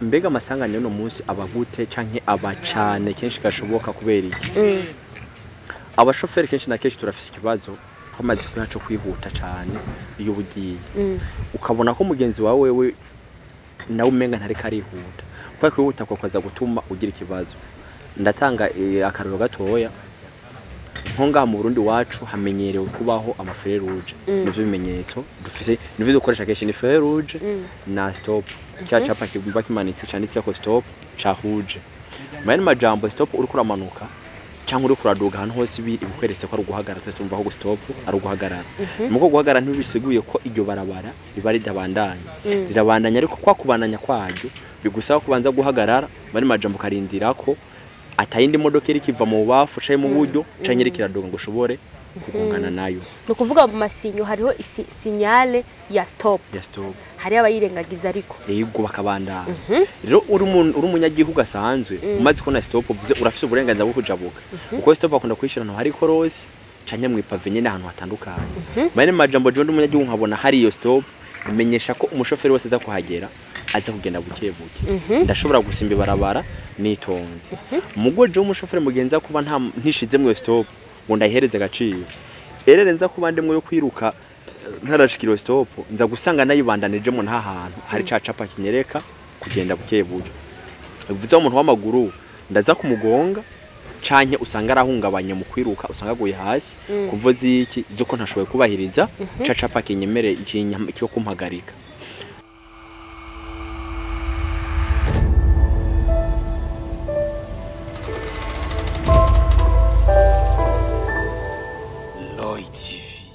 Mbega amasanganya y'uno munsi aba gute canke aba cane kenshi gashoboka kubera iki? Abashoferi kenshi na kenshi turafise ikibazo twamaze kuba co kwihuta cane. Iyo uba ugiye ukabona ko mugenzi wawe wewe nawe umenga ntariko arihuta, kubera kwihuta kwakaza gutuma ugira ikibazo. Ndatanga akarorero gatoya. Nko ngaha mu Burundi wacu hamenyerewe kubaho ama feux rouge. Nivyo bimenyetso dufise, nivyo dukoresha kenshi, ni feu rouge na stop, cya capa kiba kimanitse canditseko stop ca rouge. Mu yandi majambo, stop uriko uramanuka cyangwa uriko uraduga, ahantu hose ibikweretse ko ari uguhagarara. Twese tumva ko stop ari uguhagarara. Muko guhagarara ntibisiguye ko iryo barabara riba ridabandanya. Rirabandanya, ariko kwa kubandanya kwaryo bigusaba kubanza guhagarara. Muri majambo, ukarindira ko atayindi modoka iri kiva mu bubafu canke mu buryo canke iriko iraduga ngo ushobore kugongana nayo. Ni ukuvuga mu masinyo hariho signal ya stop. Ya stop. Hariho abayirengagiza ariko. Yego, bakabandanya. Rero uri umuntu, uri umunyagihugu asanzwe, umaze kubona stop, uvuze urafise uburenganzira bwo kujabuka, kuko stop bakunda kuyishira ahantu hari korosi canke mw'ipavé nyene, ahantu hatandukanye. Mane majambo, jewe ndi umunyagihugu nkabona hari iyo stop, imenyesha ko umushoferi wese aza kuhagera aza kugenda buke buke. Ndashobora gusimba ibarabara nitonze. Mugo jewe umushoferi mugenzi kuba nta ntishizemwo iyo stop ngo ndayihereze agaciro, erere nza kuba ndimwo yo kwiruka, ntarashikira iyo stop, nza gusanga nayibandanijemo nta hantu hari ca capa kinyereka kugenda buke buke. Bivuze umuntu w'amaguru ndaza kumugonga, canke usanga arahungabanye mu kwiruka, usanga aguye hasi kuvo ziki z'uko ntashoboye kubahiriza ca capa kinyemere cyo kumpagarika. Lloyd TV.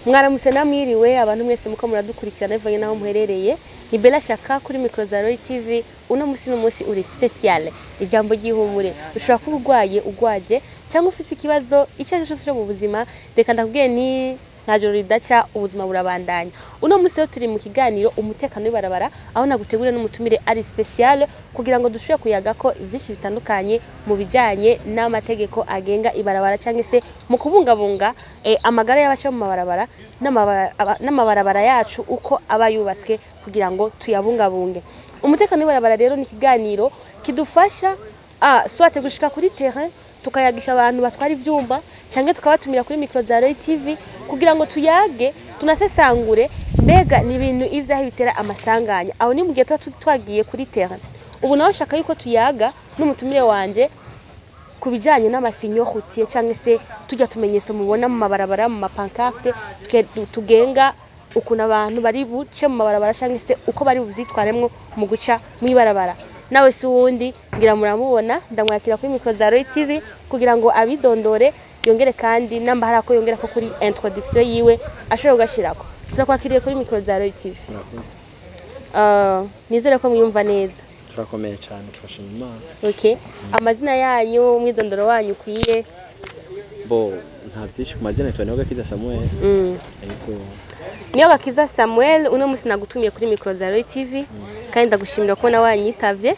Mwaramutse namwiriwe abantu mwese muko muradukurikirana bivanye n'aho muherereye. Ni Bella Shaka kuri micro za Roy TV. Uno musi n'umunsi uri spécial, ijambo ry'ihumure. Ushobora kuba urwaye, ugwaje cyangwa ufise ikibazo icyo ari cyo cyose mu buzima. Reka ndakubwiye ni nta joro ridaca, ubuzima burabandanya. Uno munsi rero turi mu kiganiro umutekano w'ibarabara, aho naguteguriye n'umutumire ari spécial kugira ngo dushobore kuyaga ko ivyinshi bitandukanye mu bijanye n'amategeko agenga ibarabara, cyangwa se mu kubungabunga amagara y'abaca mu mabarabara n'amabarabara yacu uko aba yubatswe kugira ngo tuyabungabunge. Umutekano w'ibarabara rero ni ikiganiro kidufasha soit gushika kuri terrain tukayagisha abantu batwara ivyumba, canke tukabatumira kuri micro za Roy TV kugira ngo tuyage, tunasesangure mbega ni ibintu ivyahe bitera amasanganya. Aho ni mu gihe tuba twagiye kuri terrain. Ubu nawe nshaka yuko tuyaga n'umutumire wanje ku bijanye n'amasinyo routier, canke se tujya tumenyetso mubona mu mabarabara, mu ma pancarte, tugenga ukuntu abantu bari buce mu mabarabara, canke se uko bari buvyitwaremwo mu guca mw'ibarabara. Nawe si wundi, ngira muramubona. Ndamwakira kuri micro za Roy TV kugira ngo abidondore, yongere kandi namba hari ako yongera ko kuri introduction yiwe ashobora kugashirako. Turakwakiriye kuri micro za Roy TV. Murakoze. Nizere ko mwiyumva neza. Turakomeye cyane, turashima Imana. Okay, amazina yanyu, umwidondoro wanyu ukwiye? Bo, nta byinshi. Ku mazina nitwa Niyogakiza Samuel. Ariko Niyo Gakiza Samuel, uno munsi nagutumiye kuri micro za Roy TV kandi ndagushimira ko nawe wanyitavye.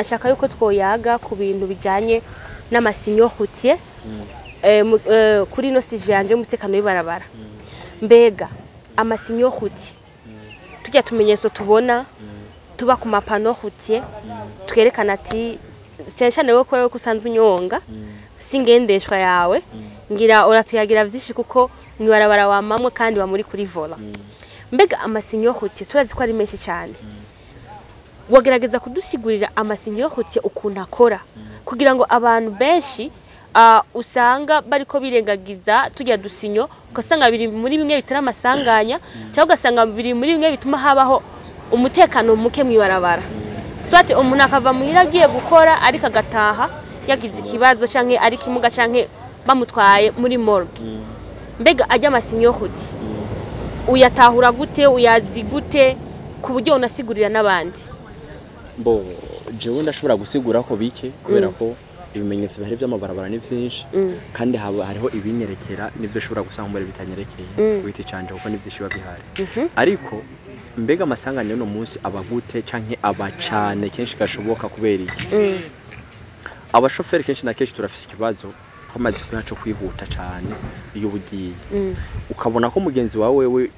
Nshaka yuko twoyaga ku bintu bijanye n'amasinyo routier kuri ino sujet yanje y'umutekano w'ibarabara. Mbega amasinyo routier, tujya tumenyetso tubona tuba ku ma panneaux routier, twerekana ati cyane cyane wowe kubera ko usanzwe unyonga singendeshwa yawe, ngira uratuyagira vyinshi kuko mw'ibarabara wamamwe kandi wa muri kuri volant. Mbega amasinyo routier turazi ko ari menshi cyane. Wagerageza kudusigurira amasinyo routier ukuntu akora, kugira ngo abantu benshi usanga bariko birengagiza tujya dusinyo, ugasanga biri muri bimwe bitera amasanganya, cyangwa ugasanga biri muri bimwe bituma habaho umutekano muke mw'ibarabara, soit umuntu akava muhira agiye gukora ariko agataha yagize ikibazo, canke ari kimuga, canke bamutwaye muri morgue. Mbega ajya amasinyo routier uyatahura gute, uyazi gute, ku buryo unasigurira n'abandi? Bo, jewe ndashobora gusigura ko bike, kubera ko ibimenyetso bihari by'amabarabara ni byinshi, kandi haba hariho ibinyerekera n'ibyo ushobora gusanga muri bitanyerekeye ku giti canje, kuko ni byinshi biba bihari. Ariko mbega amasanganya y'uno munsi aba gute canke aba cane kenshi gashoboka kubera iki? Abashoferi kenshi na kenshi turafise ikibazo twamaze kuba co kwihuta cane. Iyo uba ugiye ukabona ko mugenzi wawe wewe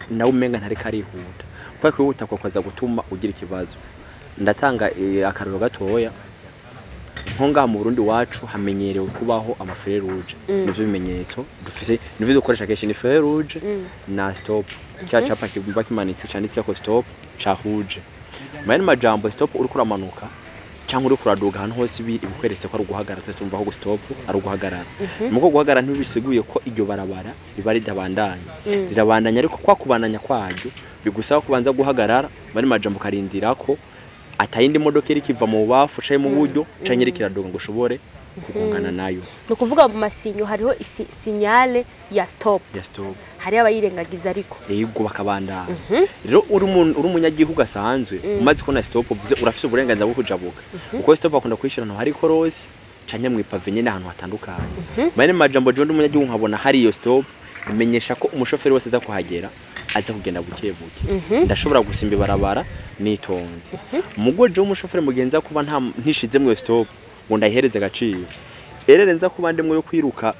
nawe umenga ntariko arihuta, Kwa kwihuta kwakaza gutuma ugira ikibazo. Ndatanga akarorero gatoya. Nko ngaha mu Burundi wacu hamenyerewe kubaho ama feux rouge. Nivyo bimenyetso dufise, nivyo dukoresha kenshi, ni feu rouge na stop. Cya capa kigomba kimanitse canditseko stop ca rouge. Mu yandi majambo, stop uriko uramanuka cyangwa uriko uraduga, ahantu hose ibikweretse ko ari uguhagarara. Twese tumva ko stop ari uguhagarara. Muko guhagarara ntibisiguye ko iryo barabara riba ridabandanya. Rirabandanya, ariko kwa kubandanya kwaryo bigusaba kubanza guhagarara, bari majambo ukarindira ko atayindi modoka iri kiva mu bubafu canke mu buryo canke iriko iraduga ngo ushobore kugongana nayo. Ni ukuvuga mu masinyo hariho signal ya stop. Ya stop. Hariho abayirengagiza ariko. Yego, bakabandanya. Rero uri umuntu, uri umunyagihugu asanzwe, umaze kubona stop, uvuze urafise uburenganzira bwo kujabuka, kuko stop bakunda kuyishira ahantu hari korosi canke mw'i pavé nyene, ahantu hatandukanye. Mane majambo, jewe ndi umunyagihugu nkabona hari iyo stop, imenyesha ko umushoferi wese aza kuhagera aza kugenda buke buke. Ndashobora gusimba ibarabara nitonze. Mugo jewe umushoferi mugenzi kuba nta ntishizemwo iyo stop ngo ndayihereze agaciro, erere nza kuba ndimwo yo kwiruka,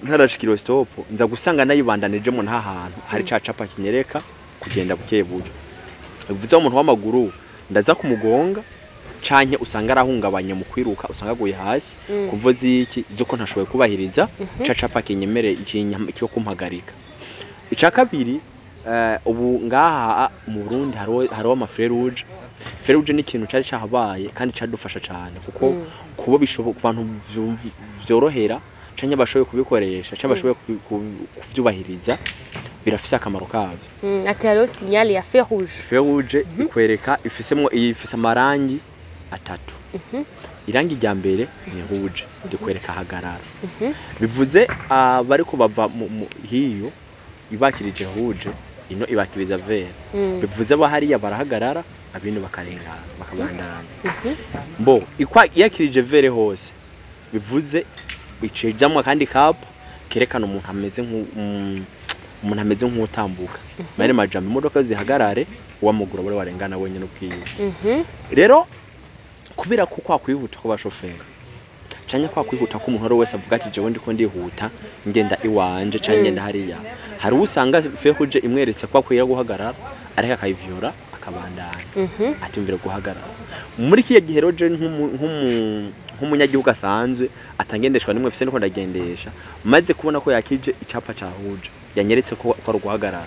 ntarashikira iyo stop, nza gusanga nayibandanijemo nta hantu hari ca capa kinyereka kugenda buke buke. Bivuze umuntu w'amaguru ndaza kumugonga, canke usanga arahungabanye mu kwiruka, usanga aguye hasi kuvo ziki z'uko ntashoboye kubahiriza ca capa kinyemere cyo kumpagarika. Ica kabiri, ubu ngaha mu Burundi hariho ama feux rouge. Feu rouge ni ikintu cari cahabaye kandi cadufasha cane, kuko kubo bishoboka, ku bantu vyorohera canke bashoboye kubikoresha canke bashoboye kuvyubahiriza, birafise akamaro kavyo. Ati hariho signal ya feu rouge. Feu rouge ikwereka, ifisemwo, ifise amarangi atatu. Irangi rya mbere ni rouge, rikwereka hagarara. Bivuze abariko bava hiyo ibakirije rouge, ino ibakiriza vert. Bivuze aba hariya barahagarara, abino bakarengana, bakabandanya. Mbo ikwa yakirije vert hose, bivuze icejamwo akandi kapo kerekana umuntu ameze umuntu ameze nk'utambuka. Mare majambo, imodoka zihagarare, uwamuguru bari warengana wenyine ubwiwe. Rero kubera ko kwa kwihuta kw'abashoferi canke kwa kwihuta ko umuntu wese avuga ati jewe ndiko ndihuta ngenda iwanje canke ngenda hariya, hari uwo usanga feu rouge imweretse ko akwiye guhagarara, ariko akayivyura akabandanya, atumvira guhagarara. Muri kiya gihe rero je nk'umunyagihugu asanzwe atangendeshwa nimwe mfise, ndiko ndagendesha, maze kubona ko yakije icapa ca rouge yanyeretse ko ari uguhagarara,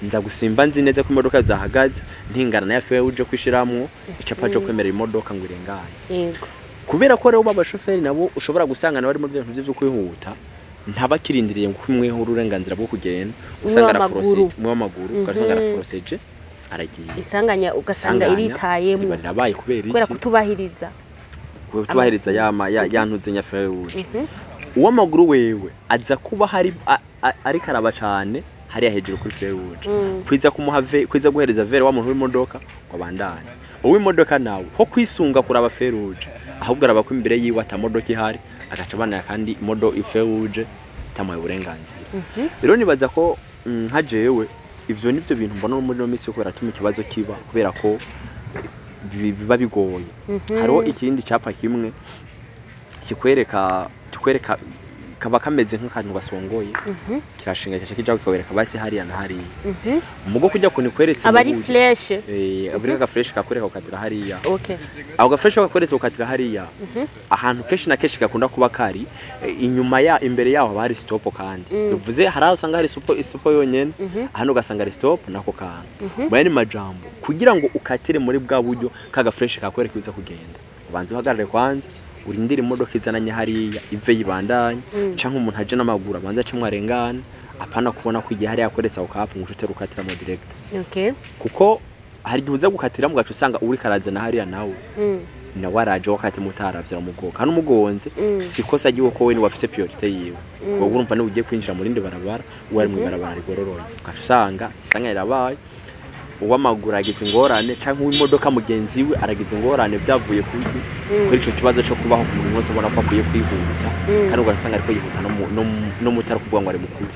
nza gusimba nzi neza ko imodoka zahagaze, ntingana na ya feu rouge kwishiramwo icapa cyo kwemerera imodoka ngo irengane. Kubera ko rero b'abashoferi nabo ushobora gusanga nabo bari mu bintu byo kwihuta, ntabakirindiriye ngo kumweho uburenganzira bwo kugenda, usanga w'amaguru. araforoseje, umwe w'amaguru ugasanga araforoseje, aragiye. Isanganya ugasanga Isanganya iritayemo. Riba rirabaye kubera kubera iki? Kutubahiriza Kutubahiriza yama yantuze nya feu rouge. Uw'amaguru wewe aza kuba hari ariko araba cane hariya hejuru kuri feu rouge, kwiza kumuha kwiza guhereza vert wa muntu w'imodoka ngo abandanye. Uw'imodoka nawe ho kwisunga kuraba feu rouge, ahubwo araba ko imbere yiwe ata modoka ihari, agaca abanaya kandi feu rouge itamuhaye uburenganzira. Rero nibaza ko nka jewe ivyo nivyo bintu mbona muri ino minsi yuko biratuma ikibazo kiba, kubera ko biba bigoye. Hariho ikindi capa kimwe kikwereka kaba kameze nk'akantu gasongoye, kirashinga kica kijaho kikwereka basi hariya na hariya. Mugo kujya kuntu ikweretse aba ari mu buryo. Flèche. Eh, abiri ka flèche kakwereka ukatira hariya. Ako ga flèche kakweretse ukatira hariya, ahantu kenshi na kenshi gakunda kuba kari inyuma ya imbere yaho haba hari stop, kandi bivuze hari aho usanga hari stop yonyene, hano ugasanga hari stop nako kantu. Mu yandi majambo, kugira ngo ukatire muri bwa buryo kaga flèche kakwereka uza kugenda, ubanza uhagarare kwanza, urindire imodoka izananye hariya ive yibandanye, canke umuntu aje n'amaguru abanza acemwo arengane. Apana kubona ko igihe hariya akweretse ako kapu ngo uce ukatira mu direct, kuko hari igihe uza gukatira mugaca usanga uriko arazana hariya nawe nawe araje wakati mutaravye, aramugoka kandi umugonze. Si kosa ryiwe ko we niwe afise priorité yiwe. Wowe urumva niwe ugiye kwinjira mu rindi barabara, uwo ari mw'ibarabara rigororoye, ugaca usanga rirabaye, uw'amaguru aragize ingorane canke uw'imodoka mugenzi we aragize ingorane, vyavuye kuri ico kibazo co kubaho ku muntu wese abona ko akwiye kwihuta, kandi ugasanga ariko yihuta no mutari kuvuga ngo ari mukuri.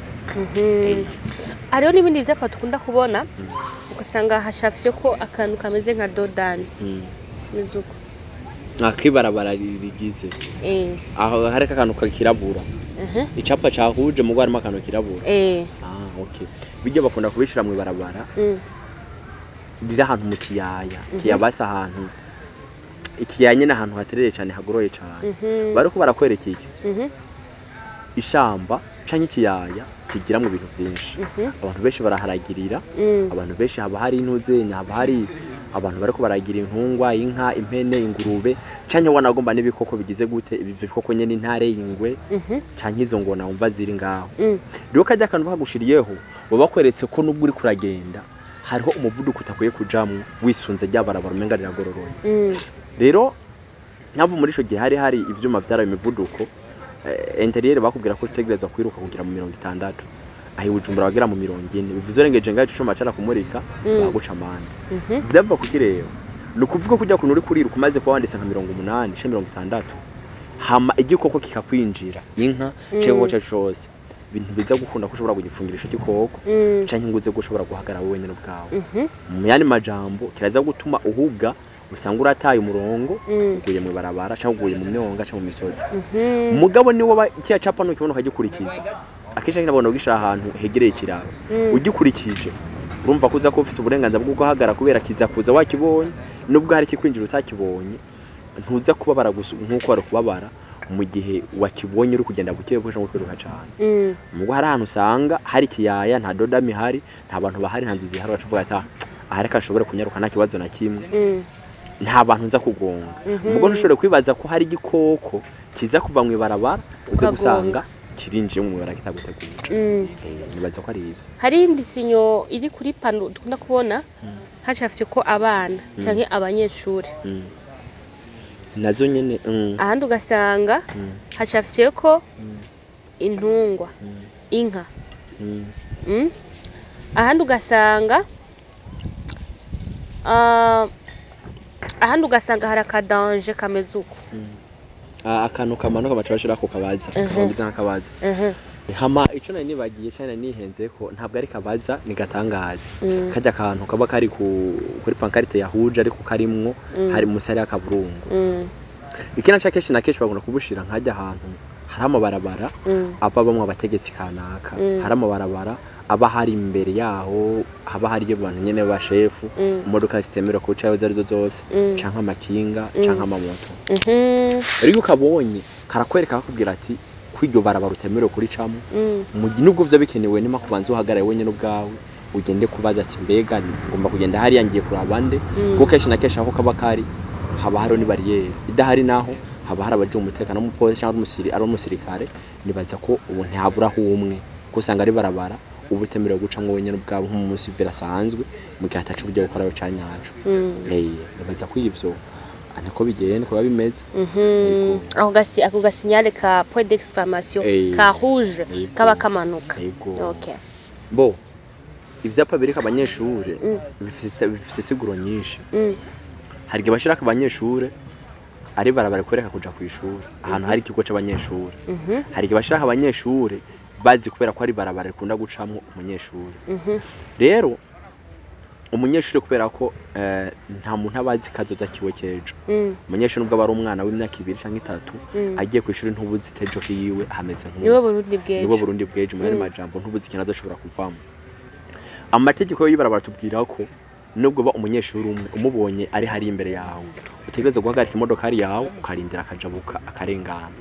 Hariho n'ibindi vyapa dukunda kubona, ugasanga hashafye ko akantu kameze nka dodani meze uko. Akibarabara rigize aho hariko akantu kakirabura, icapa cahuje mugo harimo akantu kirabura. Ah, okay, bijya bakunda kubishira mw'ibarabara. riri ahantu mu kiyaya, kiyabasa ahantu ikiyaya nyene, ahantu haterereye cyane, hagoroye cyane, bariko barakwereka iki? Ishamba canke ikiyaya kigiramwo ibintu vyinshi. Abantu benshi baraharagirira. Abantu benshi, haba hari intuzenya, haba hari abantu bariko baragira intungwa, inka, impene, ingurube, canke wanagomba n'ibikoko bigize gute, ibi bikoko nyene, intare, ingwe, canke izo ngona wumva ziri ngaho. Rero kajya akantu bagushiriyeho, baba bakweretse ko nubwo uri kuragenda hariho umuvuduko utakwiye kujamwo wisunze rya barabara umenga riragororoye. Rero ntabwo muri ico gihe hari ivyuma vyaraye imivuduko intérieur, bakubwira ko utegerezwa kwiruka kugera mu 60, aho i Bujumbura bagera mu 40. Bivuze urengeje ngaho, ico cuma carakumurika, baguca amande. Vyava kuki? Rero ni ukuvuga ko ujya kuntu uri kuriruka, umaze kuba wanditse nka 80 canke 60, hama igikoko kikakwinjira, inka canke igikoko cose, ibintu biza gukunda ko ushobora kugifungira ico gikoko, canke ngo uze gushobora guhagarara wowe wenyene ubwawe. Mu yandi majambo, kiraza gutuma uhuga, usanga urataye umurongo, uguye mu barabara canke uguye mu myonga canke mu misozi. Mugabo niwo kiriya capa nukibona ukagikurikiza, akenshi nabona ugishira ahantu hegereye ikiraro, ugikurikije, urumva ko uza kuba ufise uburenganzira bwo guhagarara, kubera kiza kuza wakibonye. Nubwo hari ikikwinjira utakibonye, ntuza kubabara gusa nk'uko wari kubabara mu gihe wakibonye uri kugenda buke buke cyangwa kwiruka cane. Mugo hari ahantu usanga hari ikiyaya, nta dos d'âne ihari, nta bantu bahari, nta nzu zihari, ugaca uvuga ati: "Ah, aha reka nshobore kunyaruka, nta kibazo na kimwe, nta bantu nza kugonga." Mugo ntushobore kwibaza ko hari igikoko kiza kuva mu ibarabara, uze Ukagonga. gusanga kirinjiye mu ibarabara kitaguteguje. Nibaza ko ari ivyo. Hari iyindi signe iri kuri panneau dukunda kubona, hacafye ko abana canke abanyeshuri. Nazo nyene. Ahandi ugasanga hacafye ko intungwa, inka. Ahandi ugasanga hari akadanger kameze uko. Ah, akantu kamanuka baca bashirako kabaza, kameze nk'akabaza. Hama ico nari nibagiye cyane, nihenze ko ntabwo ari kabaza, ni gatangaza. Kajya akantu kaba kari kuri pancarte yahuje, ariko karimwo, hari musi hari akaburungu. Ikina ca kenshi na kenshi bakunda kubushira nkajya ahantu hari amabarabara aba bamwe abategetsi kanaka, hari amabarabara aba hari imbere yaho, haba hari abantu nyene b'abashefu, imodoka zitemerewe kucayo izo arizo zose, canke amakinga, canke amamoto. Rero iyo ukabonye karakwereka, kakubwira ati ko iryo barabara utemerewe kuricamo. Nubwo vyo bikenewe, nima kubanza uhagarare wenyene ubwawe, ugende kubaza ati: "Mbega ngomba kugenda hariya, ngiye kuraba nde?" Kuko kenshi na kenshi aho kaba kari haba hariho ni barrière idahari, naho haba hari abajejwe umutekano, umupolisi cyangwa ari umusirikare. Nibaza ko ubu ntihaburaho umwe, kuko usanga ari barabara uba utemerewe gucamwo wenyene ubwawe nk'umusivile asanzwe, mu gihe ataco uburyo gukorayo ca nyaco. Nibaza ko ivyo niko bigenda, kuba bimeze. Yego. Ako gasignal ka point d'exclamation ka rouge kaba kamanuka. Yego. Okay. Bo ivyapa biriko abanyeshure bifise isiguro nyinshi. Hari igihe bashirako abanyeshure ari barabara kwereka kuja kw'ishure, ahantu hari ikigo c'abanyeshure. Hari igihe bashirako abanyeshure bazi kubera ko ari barabara rikunda gucamwo umunyeshure. Rero umunyeshure, kubera ko nta muntu aba azi kazoza kiwe k'ejo, umunyeshure nubwo aba ari umwana w'imyaka 2 canke 3, agiye kw'ishure, ntubuzi ejo hiwe hameze nk'ubu. Niwe Burundi bw'ejo. Nibo Burundi bw'ejo. Mu yandi majambo, ntubuzi ikintu azoshobora kuvamo. Amategeko y'ibarabara tubwira ko nubwo ba umunyeshuri umwe umubonye ari hari imbere yawe, utegerezwa guhagarika imodokari yawe, ukarindira akajabuka akarengana.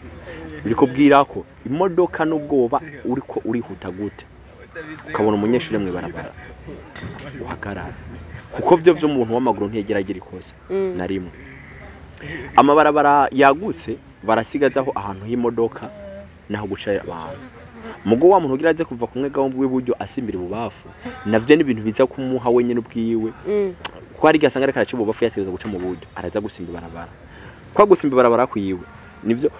Birikubwira ko imodoka, nubwo woba uriko urihuta gute, ukabona umunyeshuri mw'ibarabara, uhagarara, kuko vyo vy'umuntu w'amaguru ntiyegera agira ikosa na rimwe. Amabarabara yagutse barasigazaho ahantu h'imodoka naho guca abantu. Mugo wa muntu ugira aze kuva kumwe gahombo w'iburyo asimbira ibubafu, navyo ni ibintu biza kumuha wenyene ubwiwe, kuko hari igihe asanga ariko araca ibubafu yategerezwa guca mu buryo, araza gusimba ibarabara. Kwa gusimba ibarabara kwiwe nivyo,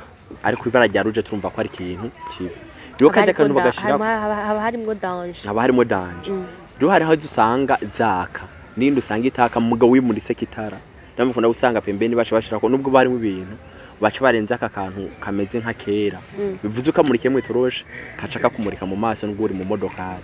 ariko ibara rya rouge turumva ko ari ikintu kibi. Rero kajya akantu bagashira haba harimwo danger. Haba harimo danger. Rero hariho izo usanga zaka n'indi usanga itaka, mugabo wimuritse kitara. Niyo mpamvu usanga pembeni baca bashirako, nubwo barimo ibintu, baca barenza aka kantu kameze nka kera. Bivuze ukamurikiye mu itoroshi kaca kakumurika mu maso nubwo uri mu modokari.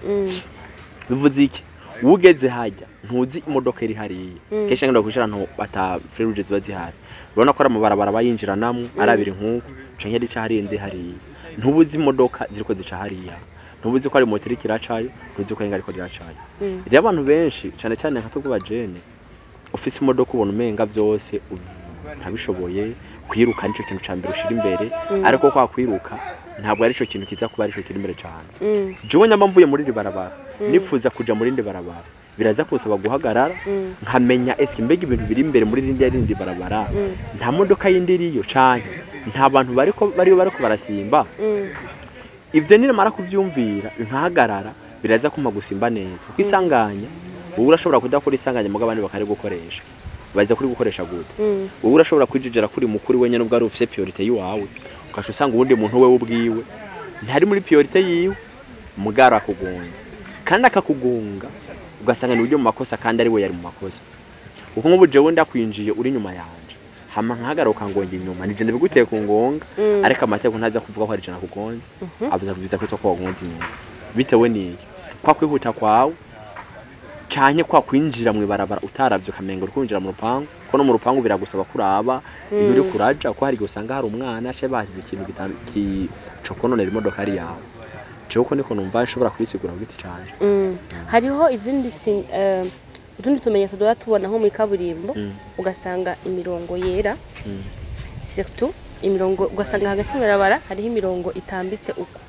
Bivuze iki? Ugeze hajya ntuzi imodoka iri hariya. Kenshi ngenda kwicara ahantu ata feux rouges ziba zihari, urabona ko ari amabarabara bayinjiranamwo ari abiri nk'uko, canke rica hariya indi hariya, ntubuzi imodoka ziriko zica hariya. Ntubuzi ko ari moto iriko iracayo, ntuzi ko ari ariko riracayo. Rero abantu benshi, cane cane nka twebwe bajene, ufise imodoka ubona umenga vyose ntabishoboye. Kwiruka nico kintu ca mbere ushira imbere, ariko kwa kwiruka ntabwo arico kintu kiza kuba arico kiri imbere cane. Jewe nyamba mvuye muri iri barabara nifuza kuja muri rindi barabara, biraza kunsaba guhagarara, nkamenya eske mbega ibintu biri imbere muri rindi barabara, nta modoka yindi iriyo canke nta bantu bariko bariyo bariko barasimba. Ivyo niramara kuvyumvira nkahagarara, biraza kumpa gusimba neza, kuko isanganya wowe urashobora kudakora isanganya, mugabo abandi bakari gukoresha, baza kuri gukoresha gute? Wowe urashobora kwijijera kuri mukuru wenyene ubwo ari ufise priorité yiwawe, ugaca usanga uwundi muntu wewe ubwiwe ntari muri priorité yiwe, mugara akugunze kandi akakugunga, ugasanga ni ujye mu makosa kandi ari we yari mu makosa. Kuko nk'ubu jewe ndakwinjiye uri inyuma yanje, hama nkahagaruka ngonga inyuma, nije ndabiguteye ku ngonga, ariko amategeko ntaza kuvuga ko ari jana kugonze, abuza kubiza kwitwa ko wagonze inyuma bitewe n'iki? Kwa kwihuta kwawe canke kwa kwinjira mu ibarabara utaravye, ukamenga uri kwinjira mu rupangu, ko no mu rupangu biragusaba kuraba iyo uri kuraja, ko hari igihe usanga hari umwana ace basize ikintu cokononera imodoka ari yawe. Jewe uko niko numva nshobora kubisigura ku giti canje. Hariho izindi utundi tumenyetso duhora tubona nko muri kaburimbo, ugasanga imirongo yera, surtout imirongo, ugasanga hagati mu ibarabara hariho imirongo itambitse uko.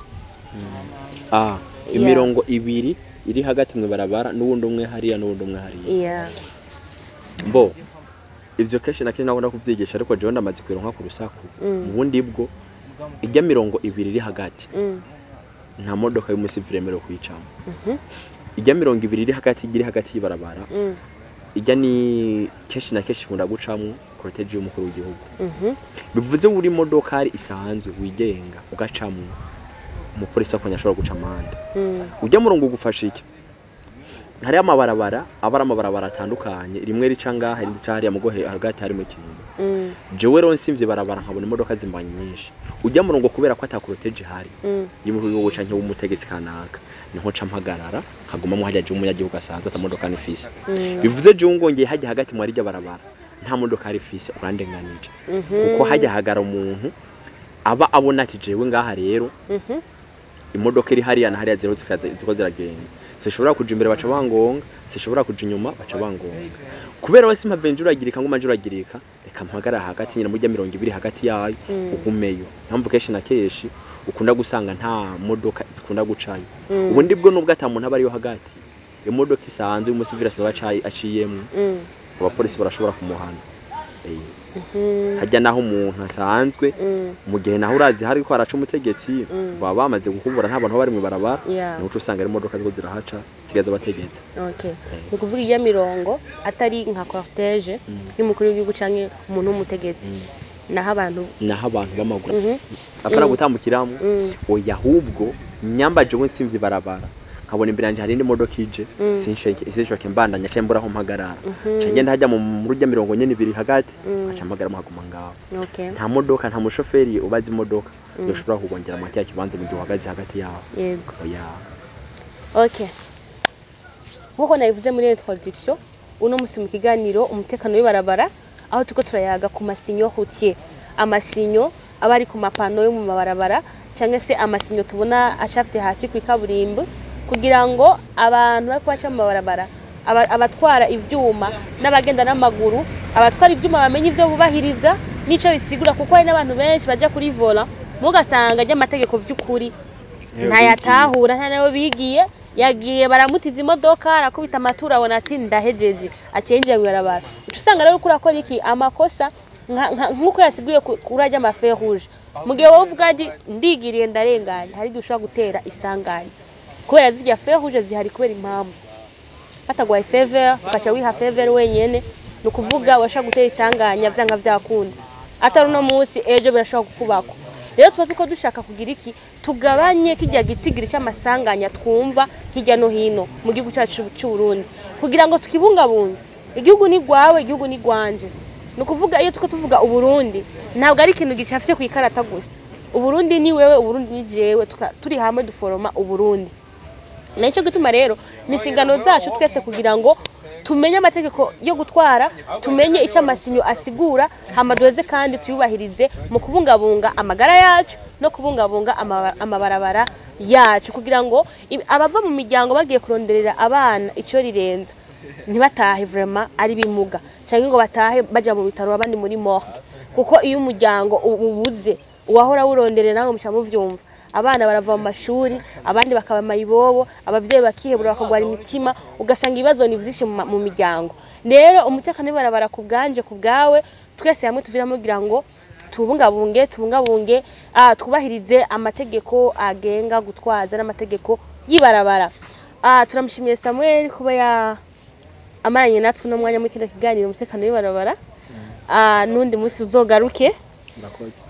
Imirongo ibiri iri hagati mu ibarabara, n'uwundi umwe hariya, n'uwundi umwe hariya. Bo ivyo kenshi na kenshi nabona kuvyigisha, ariko jewe ndamaze kwironka ku rusaku. Mu bundi bwo ijya mirongo ibiri iri hagati, nta modoka y'umusivile yemerewe kuyicamo. Ijya mirongo ibiri iri hagati y'ibarabara, ijya ni kenshi na kenshi ikunda gucamwo cortège y'umukuru w'igihugu. Bivuze uri imodokari isanzwe wigenga ugacamwo, umupolisi wakonye ashobora guca amande. Ujya murongo ugufasha iki? Hariho amabarabara aba ari amabarabara atandukanye, rimwe rica ngaha, irindi rica hariya, mugo hagati harimo ikintu. Jewe rero nsimvye barabara nkabona imodoka zimbanye nyinshi, ujya murongo kubera ko ata cortège ihari y'umukuru w'igihugu canke w'umutegetsi kanaka, niho nca mpagarara nkagumamwo hajya jewe umunyagihugu asanzwe ata modoka nifise. Bivuze jewe ngongeye hajya hagati muri iryo barabara nta modoka rifise, urandenganije, kuko hajya hagara umuntu aba abona ati jewe ngaha rero imodoka iri hariya na hariya ziriho ziko ziragenda, sishobora kuja imbere baca bangonga, sishobora kuja inyuma baca bangonga, kubera wese mpave njuragirika nguma njuragirika, reka mpagarara hagati nyine mujya 20 hagati yayo. Ugumeyo mpamvu kenshi na kenshi ukunda gusanga nta modoka zikunda gucayo. Ubundi bwo nubwo ata muntu aba ariyo hagati, imodoka isanzwe y'umusivili asanzwe aciyemwo, abapolisi barashobora kumuhana. Hajya naho umuntu asanzwe, mu gihe naho urazi hari ko haraca umutegetsi, baba bamaze gukubura, nta bantu baba bari mu ibarabara, niho uca usanga ari imodoka ziko zirahaca zisigaye z'abategetsi. Okay. Ni ukuvuga iyo mirongo atari nka cortège y'umukuru w'igihugu canke umuntu w'umutegetsi, naho abantu Naho abantu b'amaguru apana gutambukiramo, oya, ahubwo nyamba jewe nsimvye ibarabara nkabona imbere yanje hari indi modoka ije, sinshoke mbandanya canke mbura aho mpagarara, nca ngenda hajya mu rujya mirongo nyene ibiri hagati, nkaca mpagarara nkaguma ngaho. Nta modoka, nta mushoferi ubaza imodoka yoshobora kugongera mu kiriya kibanza mu gihe uhagaze hagati yaho. Yego. Oya. Okay. Nkuko nabivuze muri introduction, uno musi mu kiganiro umutekano w'ibarabara, aho turiko turayaga ku ma signaux routiers, ama signaux aba ari ku ma panneaux yo mu mabarabara cyangwa se ama signaux tubona acafye hasi ku ikaburimbo, kugira ngo abantu bariko baca mu mabarabara, abatwara ivyuma n'abagenda n'amaguru, abatwara ivyuma bamenye ivyo bubahiriza n'ico bisigura, kuko hari n'abantu benshi baja kuri volant mugasanga ry'amategeko vy'ukuri ntayatahura, nta nayo bigiye, yagiye baramutiza imodoka, arakubita amatura, abona ati ndahejeje, aciye yinjira mw'ibarabara. Uca usanga rero uriko urakora iki? Amakosa nk'uko yasiguye kuri arya ma feux rouges. Mu gihe wowe uvuga ati ndigiriye ndarenganye, hari igihe ushobora gutera isanganya, kubera zirya feux rouges zihari kubera impamvu. Bataguhaye feu vert ugaca wiha feu vert wenyene, ni ukuvuga urashobora gutera isanganya vyanga vyakunda, atari uno munsi, ejo birashobora kukubako. Rero tuba turiko dushaka kugira iki? Tugabanye kirya gitigiri c'amasanganya twumva hirya no hino mu gihugu cyacu c'u Burundi, kugira ngo tukibungabunge. Igihugu ni gwawe, igihugu ni gwanje. Ni ukuvuga iyo turiko tuvuga Uburundi, ntabwo ari ikintu gicafye ku ikarata gusa. Uburundi ni wewe, Uburundi ni jewe, turi hamwe duforoma Uburundi. Nicyo gituma rero ni inshingano zacu twese kugira ngo tumenye amategeko yo gutwara, tumenye icyo ama signaux asigura, hama duheze kandi tuyubahirize mu kubungabunga amagara yacu. no kubungabunga amabarabara yacu, kugira ngo abava mu miryango bagiye kuronderera abana icyo rirenza ntibatahe vraiment ari bimuga, cyangwa ngo batahe baja mu bitaro abandi muri morgue. Kuko iyo umuryango ubuze uwahora wuronderera, nawe muca muvyumva, abana barava mu mashuri, abandi bakaba mayibobo, abavyeyi bakihebura, bakagwara imitima, ugasanga ibibazo ni vyinshi mu miryango. Rero umutekano w'ibarabara ku bwanje, ku bwawe, twese hamwe tuviramo kugira ngo tubungabunge, twubahirize amategeko agenga gutwaza n'amategeko y'ibarabara. Turamushimiye Samuel kuba ya amaranye natwe uno mwanya muri kino kiganiro umutekano w'ibarabara. N'undi munsi uzogaruke. Murakoze.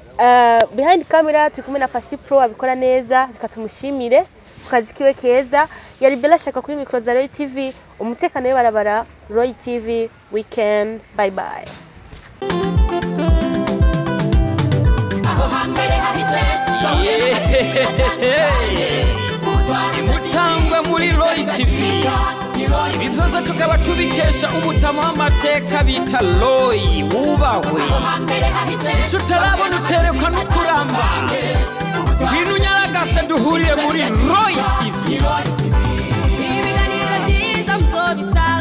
Behind camera turi kumwe na Pasi Pro, abikora neza, reka tumushimire ku kazi kiwe keza. Yari Bella Shaka kuri micro za Roy TV, umutekano w'ibarabara, Roy TV weekend, bye bye. Aho hambere hahise twahuye n'amateka atandukanye. Mutangwa muri Roy TV, ibi byose tukaba tubikesha umutama w'amateka bita Roy wubahwe. Aho hambere hahise Icyo utarabona uterekwa no kuramba. Ngwino unyaragase duhurire muri Roy TV. Ibiganiro byiza muzobisanga.